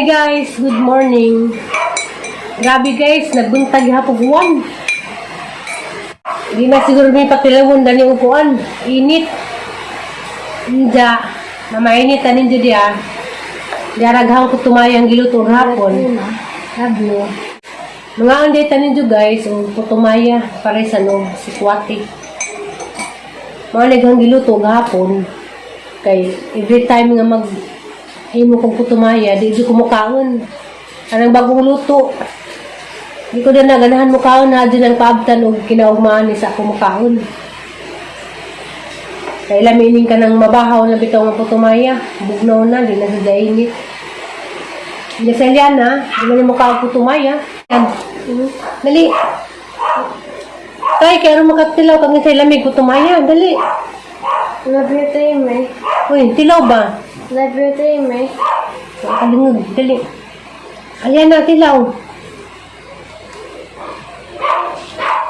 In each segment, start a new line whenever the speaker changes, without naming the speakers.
Guys, good morning. Grabe guys, nagbuntag hapon buwan. Hindi na siguro may patilawon dani upuan. Init. Inja, mamainit anin jud ya. Daraghang ko tumayang giluto hapon. Love you. Mga anday tanin jud guys, o putumaya pare sa no sikwate. Mga naghang giluto gahapon kay every time nga mag himo kong putumaya, di jud ko mukaon. Anang bagong luto. Di ko na naganahan mukaon na dyan ang paabtan og kinaugmaan ni sa ako mukaon. Kay laminin ka ng mabahaw na bitaw nga putumaya, bugnaw na, di na sa dainit. Hindi sa Eliana, di man mo ka putumaya. Yan. Dali. Tay, kaya makatilaw kang sa lamig putumaya. Dali.
Love you, Timmy.
Uy, tilaw ba?
Love you, Timmy.
Kalingog, dali. Ayan na, tilaw.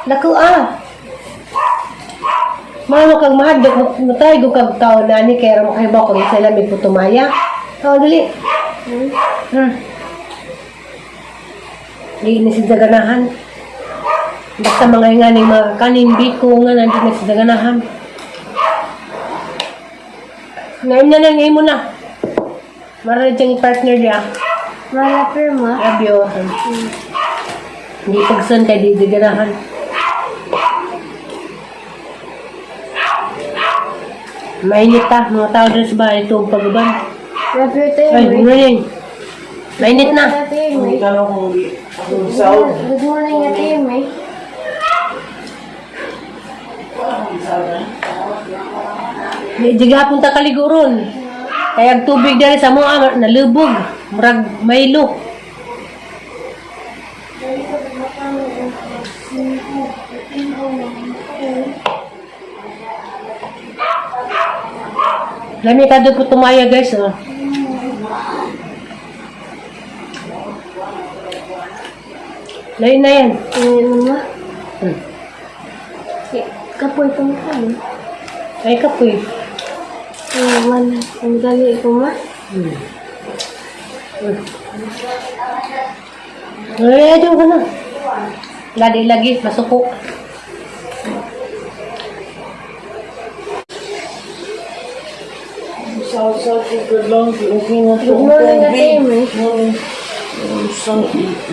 Naku ah. Mano kag mahadlok, matay ko kag tao na ni kaya mo kay ba kung sa lamig putumaya. Oh, dali.
Hmm?
Di ni siya ganahan. Basta mga nga ning mga kanin biko nga nandito na siya ganahan. Ngayon na lang, ngayon mo na. Marami siyang partner niya.
Malapir mo.
Love you. Hindi pagsan kay di di ganahan. Mainit ta, mga tao dun sa bahay ito ang pag-uban.
Love you,
Ay,
Timmy.
morning. Mainit na.
Timmy.
Hindi ka lang kung di akong sound.
Good morning, Timmy.
Di di gihapon ta kaliguron. Kaya ang tubig dali sa mga nalubog. Murag maylo. Lami ka doon po tumaya guys. Oh. Lain na yan.
Ano mo?
Hmm.
Kapoy pa mo kami.
Ay kapoy.
Wala. Ang gali ko ma.
Ay, ayaw ka na. Lagi lagi, masuko.
Sound sound ko lang. Okay na to.
Good morning, Ate Amy.
Morning. Sang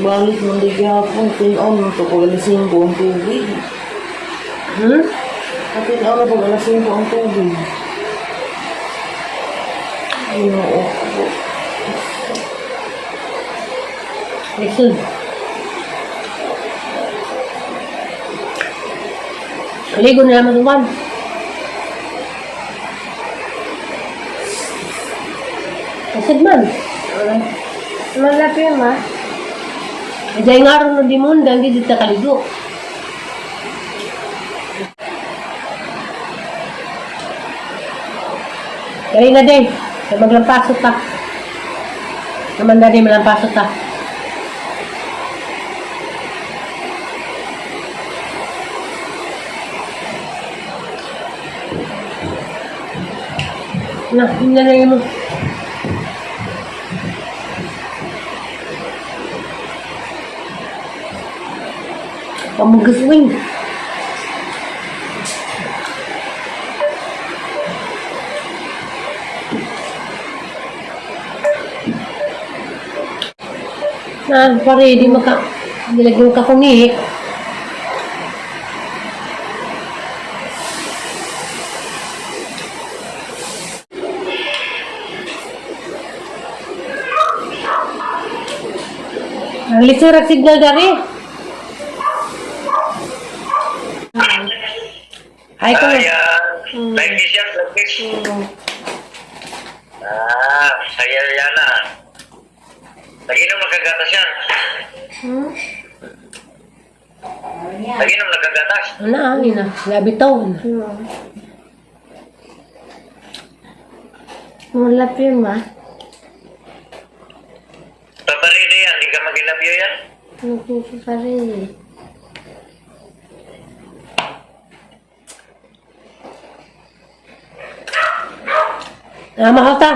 balik man di gihapon. Tinaw na to pag alas 5 ang tubig.
Hmm?
Tinaw na pag alas 5 ang tubig. Ay, oo.
Lisod. Ligo na naman uwan. Lisod man.
Malapir ma.
Diyan nga ron ng dimunda, hindi dito kaligo. Dali na din. Kaya maglampaso ta. Naman na din, malampaso ta. Na, yun na lang mo. Pamuguswing. Na, pare, di maka... Nilagyan ka kong eh. Ang lisurag signal dari. Ay, ko.
Ay, life is yan, life is. Ah, saya yan na. Lagi nang nagkagatas yan.
Hmm?
Lagi nang nagkagatas.
Ano, ani na. Labitaw.
Malapir ma.
Paparili yan, di ka mag-ilabyo yan.
Nagpaparili.
Ah, mahal ta.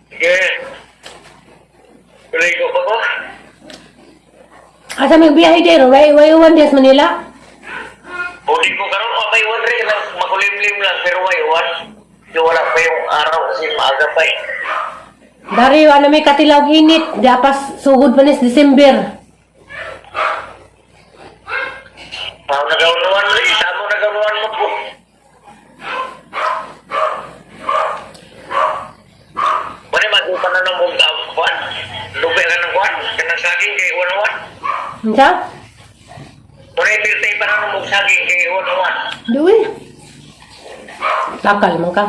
Sige.
Asa may biyahe dero? Way uwan diya sa Manila?
O di ko karon oh, may uwan rin lang, makulimlim lang, pero may uwan. Di wala pa yung araw kasi maaga pa eh.
Dari ano may katilaw init, di pas sugod pa nis December.
Tao nagaunuan rin, tamo nagaunuan mo po. Wala mag-upan na ng mong kuwan. Lupi ka ng kuwan, kanang saging kay uwan-uwan.
Unsa?
Wala pirtay pa na ng mong saging kay uwan-uwan.
Duwi. Lakal man ka.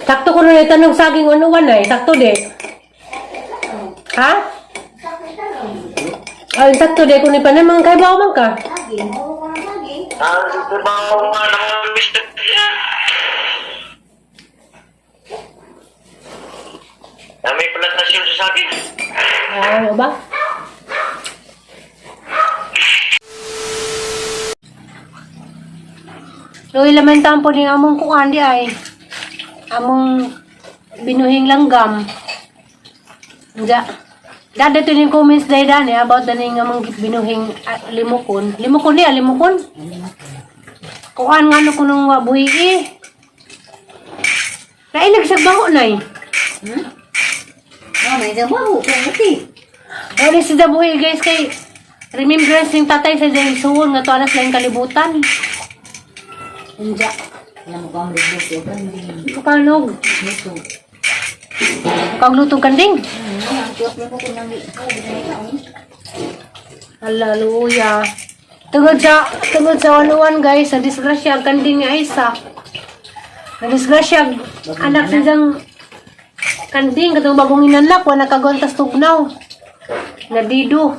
Sakto ko na itanong saging unuan ay, sakto di. Ha? Ay, sakto di kung ipanan man kay bawo man ka.
Ah, trabaho nga ng Mr. Na may plantasyon sa saging.
Ah, ano ba? Luy laman tampo din among kuan di ay. Among binuhing langgam. Nga. Dada to yung comments dahil dani about dani nga among binuhing ah, limukon. Limukon niya, limukon. Kuan nga no kunong wabuhi eh. Nailag sa baho nay.
Oh, may dabaw. Kung
Ano si Dabuhi guys kay remembrance ng tatay sa dahil suon nga to anas lang kalibutan. Unja.
Alam mo kang lubog ko. Kanding.
Kanog.
Ito.
Kag lutong kanding.
Ang tiyok mo kung nang
Ala luya. Tungod sa anuan guys, sa disgrasya ang kanding ni Isaac. Na disgrasya ang anak siyang kanding katong bagong inanlak wa nakagontas tugnaw. Nadido.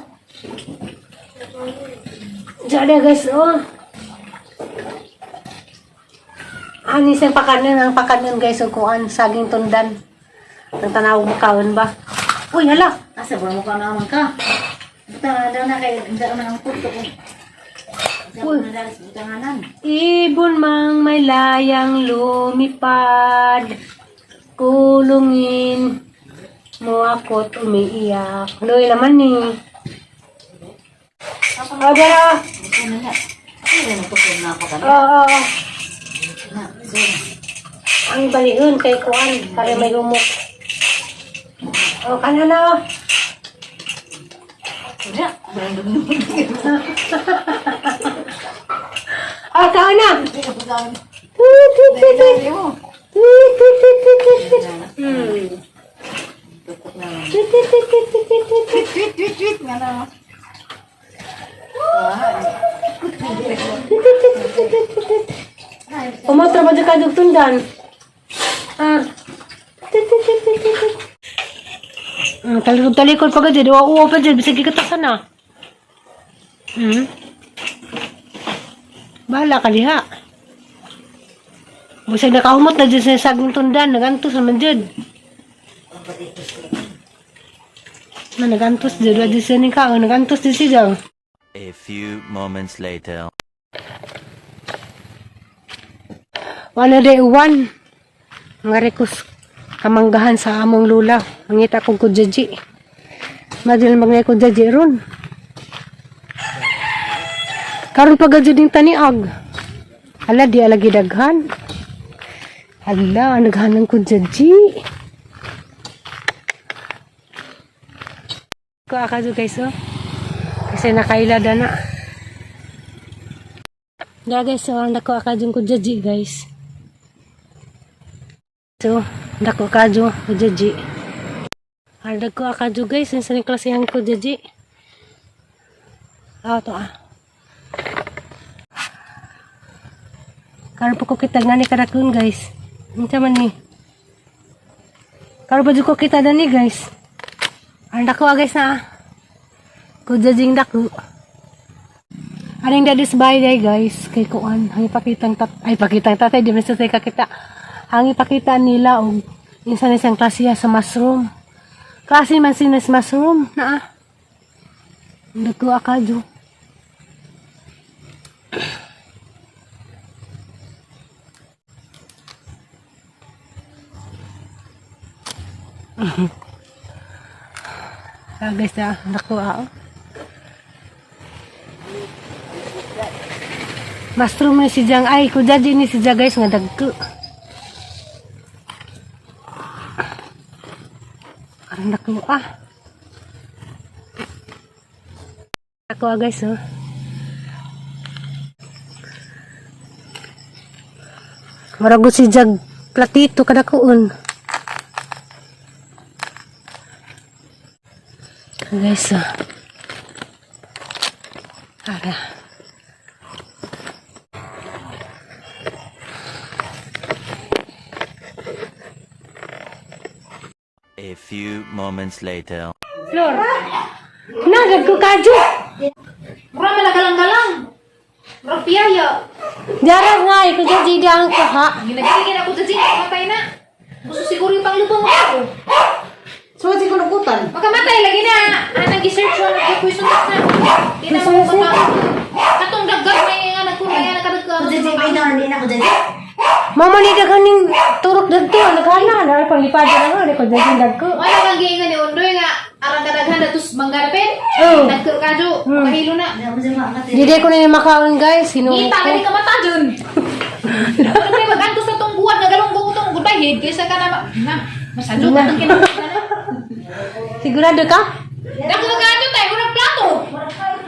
Diyan guys, oh. Ani siyang pakanan, ang pakanan guys, og kuan saging tundan. Ang tanaw mo kaon ba? Uy, hala.
Asa ba mo ka naman ka? Butangan daw na kay daw na ang puto ko.
Uy.
Butanganan.
Ibon mang may layang lumipad, kulungin mo ako't umiiyak. Luy naman ni. Oh, dara.
Ano na? Ay, ano to kung napaka
Oo, oo, oo.
na. So,
Ang baliun kay kuan para may humok. Oh, kana na oh.
wala.
Oh, kaon na. Tut, tut, tut, tut. Tut, tut, tut, tut, tut, tut. Tut, tut, tut, tut, tut, tut, tut.
Tweet, tweet, tweet. Nga na.
Umotro ba dyan ka dugtundan? Ah. Tut, tut, tut, tut, tut, tut. Talikod talikod pa gud oo oo pa dyan bisag gikatasan na. Bahala ka diha. Bisag nakahumot na dyan sa saging tundan, nagantos naman dyan. Na nagantos dyan, wa dyan siya ni kao, nagantos dyan siya.
A few moments later.
Wala day uwan. Nga rekus kamanggahan sa among lula. Mangita kong kudjaji. Madil magnay kudjaji ron. Karon pa gadyo ding taniag. Ala di alagi daghan. Ala, ang daghan ng kudjaji. Ko akadyo guys oh. Kasi nakailada na. Da guys, so ang dako akadyo kudjaji guys. So, dako kadyo kudjaji. Ang dako akadyo guys, sa ni klase ang kudjaji. Ah, to ah. Karon pa ko kita ngani karakon guys. Unsa man ni? Karon pa jud ko kita dani guys. Ang dako ah, guys na. Ah. Kudjajing dako. Aning dadis bay day guys kay kuan hangi pakitang tat ay pakitang tatay di man sa tay kakita. Hangi pakita nila og insa na siyang klase sa mushroom. Klase man sinas mushroom naa. Dako akadyo. Ah, guys, ah, nakuha oh. Mushroom ni si Jang. Ay, kudadi ni si Jang, guys, nga dagko. Arang nakuha. Nakuha, guys, oh. Maragot si Jag platito kadakuon. Guys, oh. Ara.
A few moments later.
Flor. Na, dagko kadyo.
Mura malagalang-galang. Mura piyaya.
Dara nga, eh, kung dyan di ang kuha.
Ginagigil ako dyan, makamatay na. Gusto siguro yung panglubong ako.
So, di ko nakutan.
Makamatay lagi na. Ah, nag-search mo, nag-question na. Di na mo makamatay. Katong daggag may nga nagkuraya na kadagkag.
Mama ni daghan ning turok dagto, naghana na panglipad na nga ni ko dyan dagko.
Wala kang giingan ni Undoy nga arang kadaghan na tus manggarapin.
Oh.
Nagkurkadyo, makahilo na.
Di ko na yung makaon, guys, hinuo
Ngita
ko.
gani ka mata dun. Kasi maganto sa tong buwan nga galunggong tong goodbye head kaysa ka na na masadyo
Na.
ka tong kinahanglan na.
Sigurado ka?
Dako magkadyo tayo murag plato.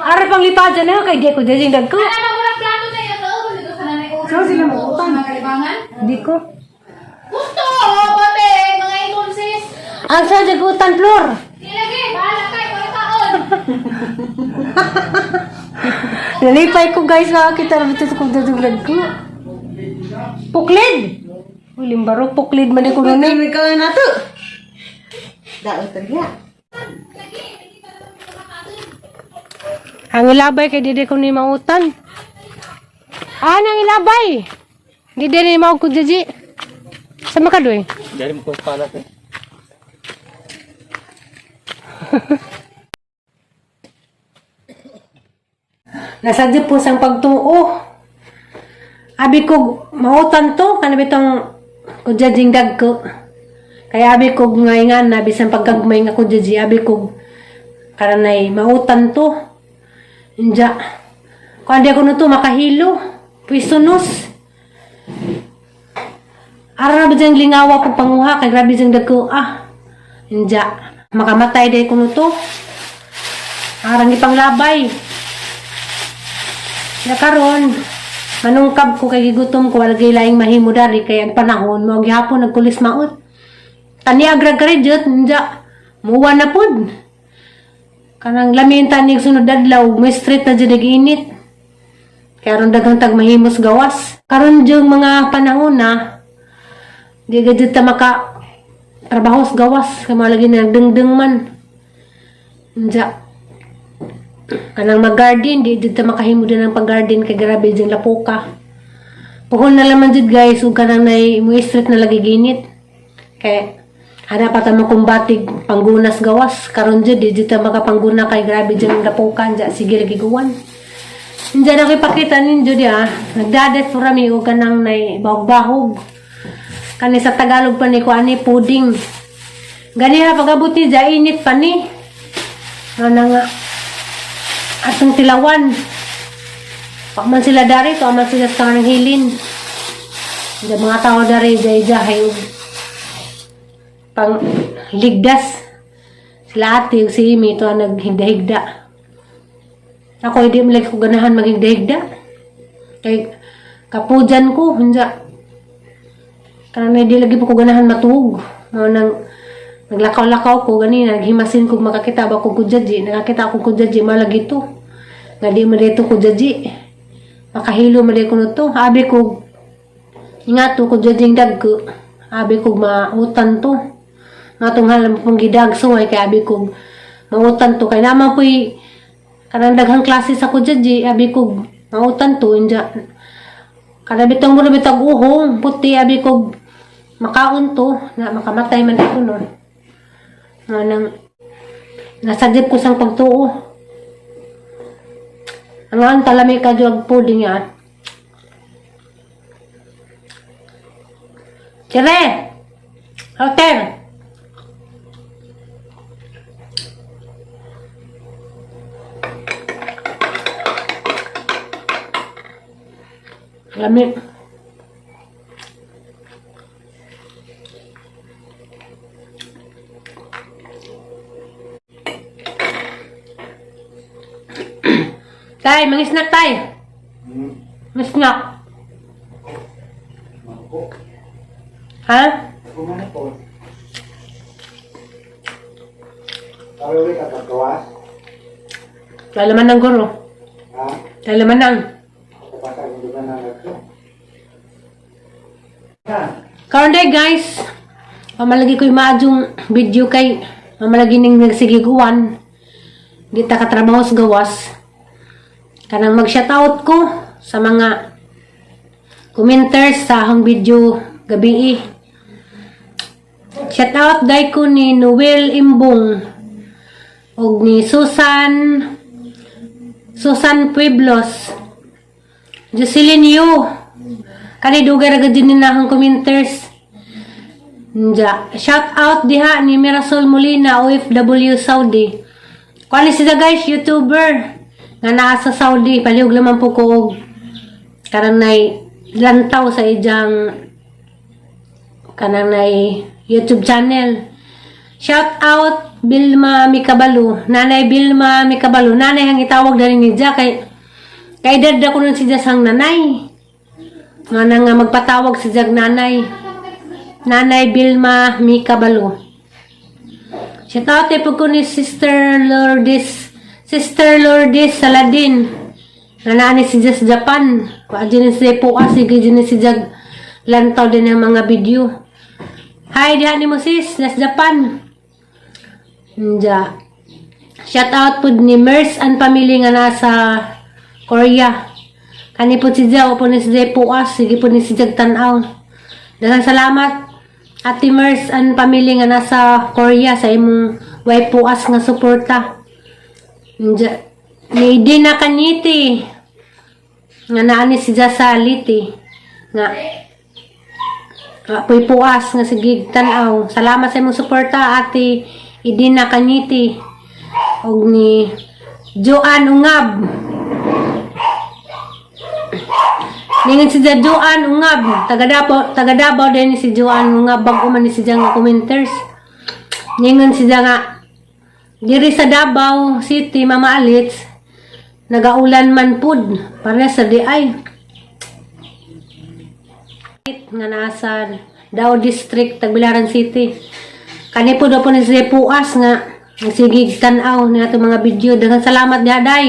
Ara panglipad na kay di ko dyan dagko.
Ana ba murag plato tayo sa ubos dito sa nanay oras. Saan sila mo utang? Mga kalibangan.
Di ko.
Gusto, bote, mga intonsis.
Ang sa jagutan, Flor.
Di lagi, bahala kayo, wala kaon.
Nalipay ko, guys, nakakita na ito kung daduglag ko. Puklid! Uy, limbaro, puklid man ko nun eh.
Ikaw na to. Daot talaga.
Ang ilabay kay dede ko ni mautan. Ah, nang ilabay! Dede ni mau ko jaji. Sa makadoy?
Dari mo ko pala eh.
Nasadya po sang pagtuo. Abi ko mautan to kana bitong kujajing dagko. Kaya abi ko ngayngan na bisan pagkagmay nga kujaji abi ko karanay mautan to. Inja. Kung andi ako no to makahilo. Pwisonos. Ara ba diyang lingawa pag panguha kay grabe diyang dagko ah. Inja. Makamatay day ko no to. Arang ipanglabay. Nakaron, manungkab ko kay gigutom ko wala gay laing mahimo dari kay ang panahon mo gihapon nagkulis maot. Tani agra graduate nja muwa na pud. Kanang lamin tanig sunod adlaw, may street na jud init. Kaya aron daghang tag mahimos gawas. Karon jung mga panahon na di ga jud ta maka trabaho sa gawas kay mao lagi nagdengdeng man. Nja kanang mag-garden di jud ta makahimo din ang pag-garden kay grabe jud lapuka. Puhon na laman jud, guys, ug kanang nay mo street na lagi ginit kay ana pa ta makumbatig panggunas gawas. Karon jud di jud ta makapangguna kay grabe jud ang lapuka. Nja sige lagi guwan. Nja na ko'y pakita ninyo di ah nagdadet po rami ug kanang nay bahog-bahog kani sa Tagalog pa ni ko ani puding gani ha. Pag-abot ni ja init pa ni ano na nga atong tilawan. Pak man sila dari, to man sila sa kanang hilin. Hindi mga tao dari, jay jahay og pang ligdas. Sila ate, ug si Amy, ito ang naghigda-higda. Ako, hindi mo lagi ko ganahan maghigda-higda. Kay kapujan ko, hunja. Kanang hindi lagi po ko ganahan matuog. Mao nang naglakaw-lakaw ko ganina, naghimasin ko makakita ba ko kudyaji, nakakita ako kudyaji, malagi to. Nga di man dito kudyaji. Makahilo man ko to. Abi ko, nga to kudyaji dagko. Abi ko mautan to. Nga tong halam pong gidag suway kay abi ko mautan to. Kay naman po'y kanang daghang klase sa kudyaji, abi ko mautan to. Inja, kada bitong mo na bitag uhong, puti abi ko makaon to, na makamatay man ako no. Nga nang nasagip ko sang pagtuo. Ang ang talami ka jog puding ya. Chere! Hotel! Lami. Tay, mga snack tay. Mga snack. Ha?
Karoon ka pagkawas?
Lalaman ng guro.
Ha?
Lalaman ng.
Kapatag mo ba na nagto? Ha?
Karon day guys, mamalagi ko yung maadjong video kay mamalagi ning nagsigiguan. Di ta katrabaho sa gawas. Kanang mag-shoutout ko sa mga commenters sa akong video gabi. Shoutout day ko ni Noel Imbong og ni Susan Susan Pueblos. Jocelyn Yu. Kani dugay ra gud ni na akong commenters. Nja, shout out diha ni Mirasol Molina, OFW Saudi. Kuan ni siya guys, YouTuber nga naa sa Saudi, palihog laman po ko og kanang nay lantaw sa ijang kanang nay YouTube channel. Shout out Bilma Mikabalu, Nanay Bilma Mikabalu. Nanay ang itawag dali ni Jack kay kay edad na ko nun si Jas ang nanay. Nga na nga magpatawag si Jag nanay. Nanay Bilma Mikabalu. Shout out po ko ni Sister Lourdes, Sister Lourdes Saladin. Nga naa ni si Jas Japan. Wa dyan ni siya po sige dyan ni si Jag lantaw din ang mga video. Hi, diha ni mo sis, nas Japan. Nja. Shout out po ni Merce and family nga nasa Korea. Kani po si Jaw, po ni si Jay Puas, sige po ni si Jag Tanaw. Daghang salamat Ate Merce and family nga nasa Korea sa imong way puas nga suporta. Nja. Ni Dina Kanyiti nga naa ni si Jasa Liti nga nga puy puas nga sige tan-aw. Salamat sa imong suporta Ate Idina Kanyiti og ni Joan Ungab. Ningon si Joan Ungab, taga Davao, taga Davao din ni si Joan Ungab bag-o man ni si nga commenters. Ningon si nga diri sa Davao City, Mama Alits, nagaulan man pud para sa DI. Nga nasa Davao District, Tagbilaran City. Kani po daw po ni si Puas nga sige tan-aw ni atong mga video. Daghang salamat diha day.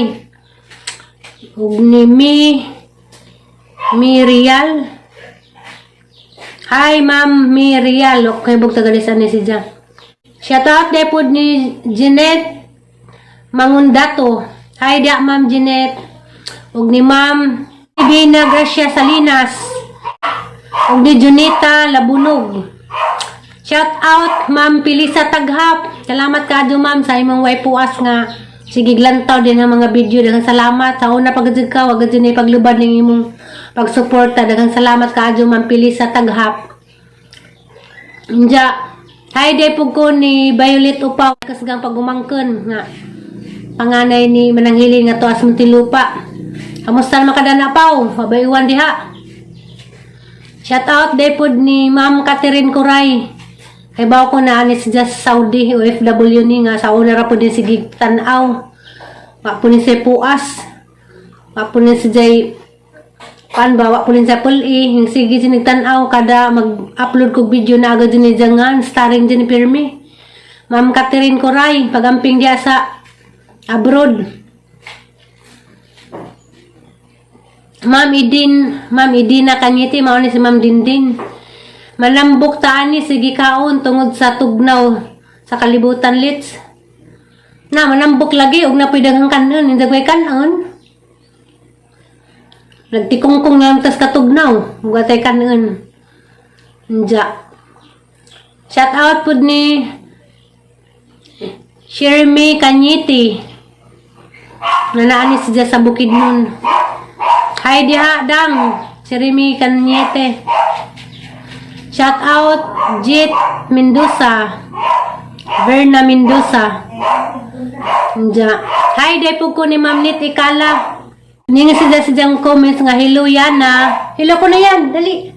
Ug ni Mi Mirial. Hi, Ma'am Mirial. Okay, bug tagalisan ni si Jan. Shout out day po ni Jeanette Mangundato. Hi, dia Ma'am Jeanette. Ug ni Ma'am Bina Gracia Salinas. Ug ni Junita Labunog. Shout out Ma'am Pilisa Taghap. Salamat kaadyo ma'am sa imong way puas nga sige lantaw din ang mga video. Daghang salamat sa una pag ka wag gud ni paglubad ning imong pagsuporta. Daghang salamat kaadyo Ma'am Pilisa Taghap. Inja, hi day pug ko ni Violet Upaw kasgang pagumangkon nga panganay ni Mananghilin nga tuas Muntinlupa. Kamusta naman kada paw? Mabayuan diha. Shout out day pod ni Ma'am Catherine Kuray. Kay bawo ko na ani si Just Saudi OFW ni nga sa una ra pod din sige tan-aw. Wa po ni siya puas. Wa po ni si Jay kan ba wa po ni siya pul-i. Yung sige sinig tan-aw kada mag-upload kog video na agad din ni Jangan starring din ni Pirmi. Ma'am Catherine Kuray pagamping diya sa abroad. Ma'am Idin, Ma'am Idina Kanyete, mao ni si Ma'am Dindin. Malambok taan ni sige kaon tungod sa tugnaw sa kalibutan lits. Na malambok lagi og napoy daghang kanon, hindi ko'y kanon. Nagtikungkong na lang tas katugnaw, ug atay kanon. Nja. Shout out pud ni Shermy Kanyete. Nga naa ni siya sa Bukidnon. Hi diha dang, si Remy Cañete. Shout out Jit Mendoza. Verna Mendoza. Nja. Hi day po ko ni Ma'am Nit Ikala. Ninga sila sa diyang comments nga hello Yana. Hilo ko na yan, dali.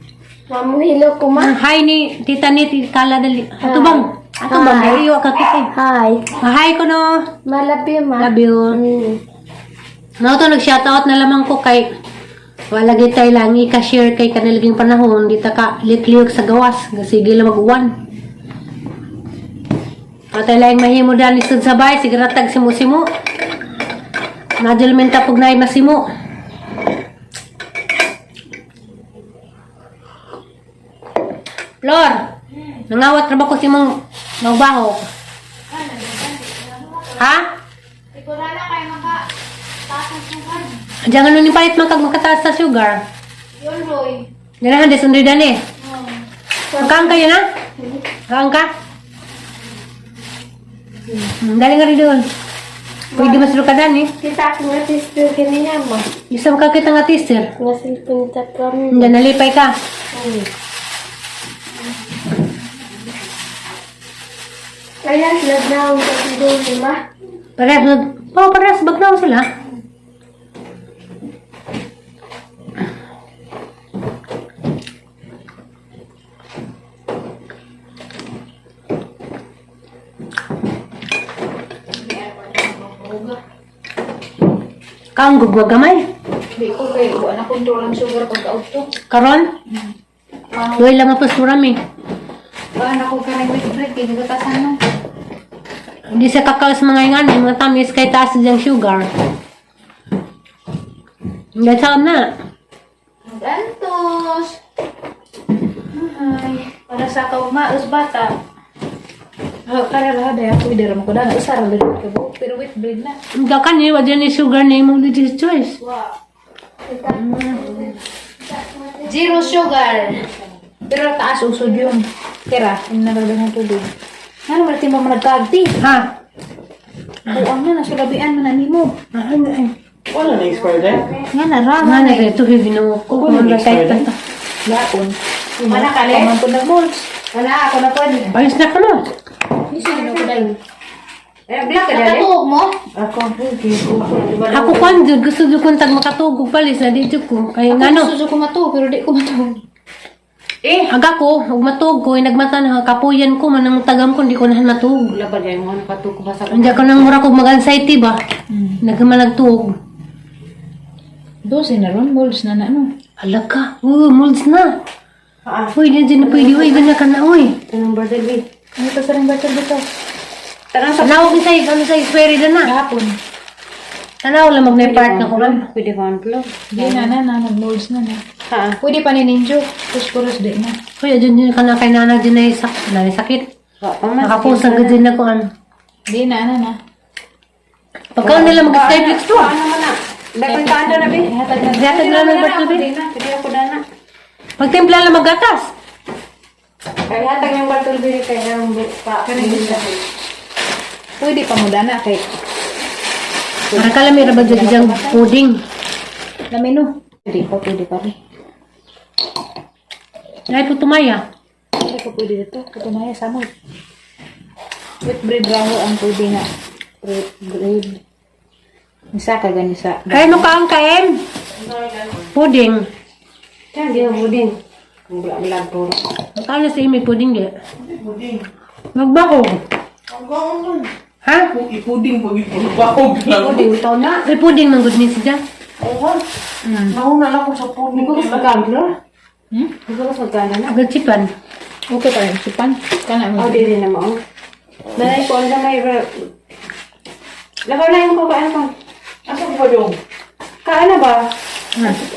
Mamuhilo ko, ma.
Ang hi ni Tita ni Tita Kala, dali. Ato bang? Ato bang?
Hi.
Dali, wa ka kita eh.
Hi.
Hi ko no.
Malabi, ma.
Love you. No, to nag-shoutout na lamang ko kay wala gid tay lang i-share kay kanilaging panahon di ta ka likliyog sa gawas sige lang mag-uwan. Atay lang mahimo dani sud sa bay sige ratag simo-simo. Nadil men tapog na masimo. Flor, nangawat ra ba ko si mong magbaho? Ha?
Sigurala kayo maka taas ang sugar.
Diyan ano ni palit man kag makataas sa sugar.
Yun, Roy.
Danahan des undri dani. Magkaan kayo na? Kaan ka? Dali nga rin doon. Pwede mas ka dani.
Kita ako nga sister kanina, ma.
Isa ka kita nga teaser.
Nga cellphone ta from.
Hindi, nalipay ka.
Kaya nagnaong kasi doon, ma.
Parehas, oh, parehas, bagnaw sila. Kaong gugwa gamay.
Di ko kay wa na kontrol ang sugar pag auto.
Karon? Duay lang po surami.
Wa na ko kanang with bread kay gigatasan no.
Hindi sa kakao sa mga ingan, mga tamis kay taas diyang sugar. Hindi saan na.
Magantos. Ay, para sa kaumaos bata. Ah, para lahat ay ako idara mo ko dana usara lang ka buok, pero with bread na.
Hindi ka ni, wala ni sugar ni mong legit choice.
Zero sugar. Pero taas og sodium. Tira, yung naradan ng tubig. Ano man mo man nagkaagti?
Ha?
Kuang na nasulabian man na nimo.
Ano ay?
Wala na expire din.
Nga na ra.
Nga na ito ginoo ko.
Wala
Kung
na
kahit
expired eh.
pa.
Laon. Mana kale? Man po nagmolds. Wala ako na po.
Ayos na ka no.
Hindi siya ginoo ko dahil. Nakatuog mo?
Ako, okay.
Ako kwan jud gusto jud kong tag makatugog palis na di jud ko. Kay
Ako
ngano?
gusto ko matuog pero di ko matuog.
Eh, aga ko, ug matuog ko, nagmata na kapuyan ko man ang tagam ko, hindi ko na matuog.
Wala ba dyan mo nakatug ko ba sa
Hindi ako nang mura kog mag-anxiety ba? Nagkamalagtuog.
Dose na ron, molds na na ano.
Hala ka. Uy, molds na. Uy, di na pwede. Uy, ganyan ka na, uy.
Anong birthday be?
Ano to sa ring battle dito?
Tara sa
Tanaw ko sa ano sa expiry na na.
Kahapon.
Tanaw lang mag part na ko man.
Pwede ko ang plug.
Di na na na, nag-molds na na.
Ha?
Pwede pa ni Ninjo. Puspurus di na.
Uy, adyan din ka na kay nana din na sakit. Na sakit.
Wa pa man.
Nakakusang ka din ako an.
Di na na na.
Pagka nila mag-skyflix to.
Ano man na? Dakon ka ano na be?
Ihatag na.
Ihatag na ng battle be.
Pwede na. Pwede ako na na.
Pagtimpla lang maggatas.
Kaya hatag yung battle be kay nang pa.
Pwede pa mo dana kay
Para ka lang may rabad dyan diyang pudding.
Lamino. Pwede pa, pwede pa rin.
Ay, po tumaya.
Pwede pa pwede dito. Katunaya sa mo. With bread raho ang pwede nga. Bread. Bread. Isa ka ganisa.
Ay, ano ka ang kain? Pudding.
Kaya di na puding. Ang vlog ko.
Magkano sa imi pudding di? Magbaho. Ha?
Ipuding pag ipuding lang. Puding taon na.
May pudding man good ni siya.
Oo. Nauna lang ko sa puding. Hindi ko magkano.
Hmm?
Hindi ko magkano na.
Agad chipan.
Okay pa rin. Supan. Kana mo.
Oh, di na mo. Nanay ko, ang may... Lakaw na yung kukaan ko. Asa ko ba yung? Kaan na ba?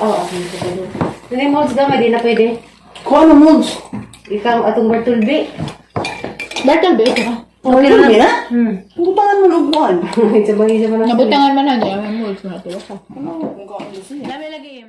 Oo, ako yung kukaan. Nanay molds gamay, di na pwede. Kuha na molds. Ikaw atong Bartolbe.
Battle ba ito ka?
Okay na. Hmm.
Butangan mo lugwan. Isa ba, isa ba na?
Nabutangan man na. Di naman molds na ito.
Dami lagi.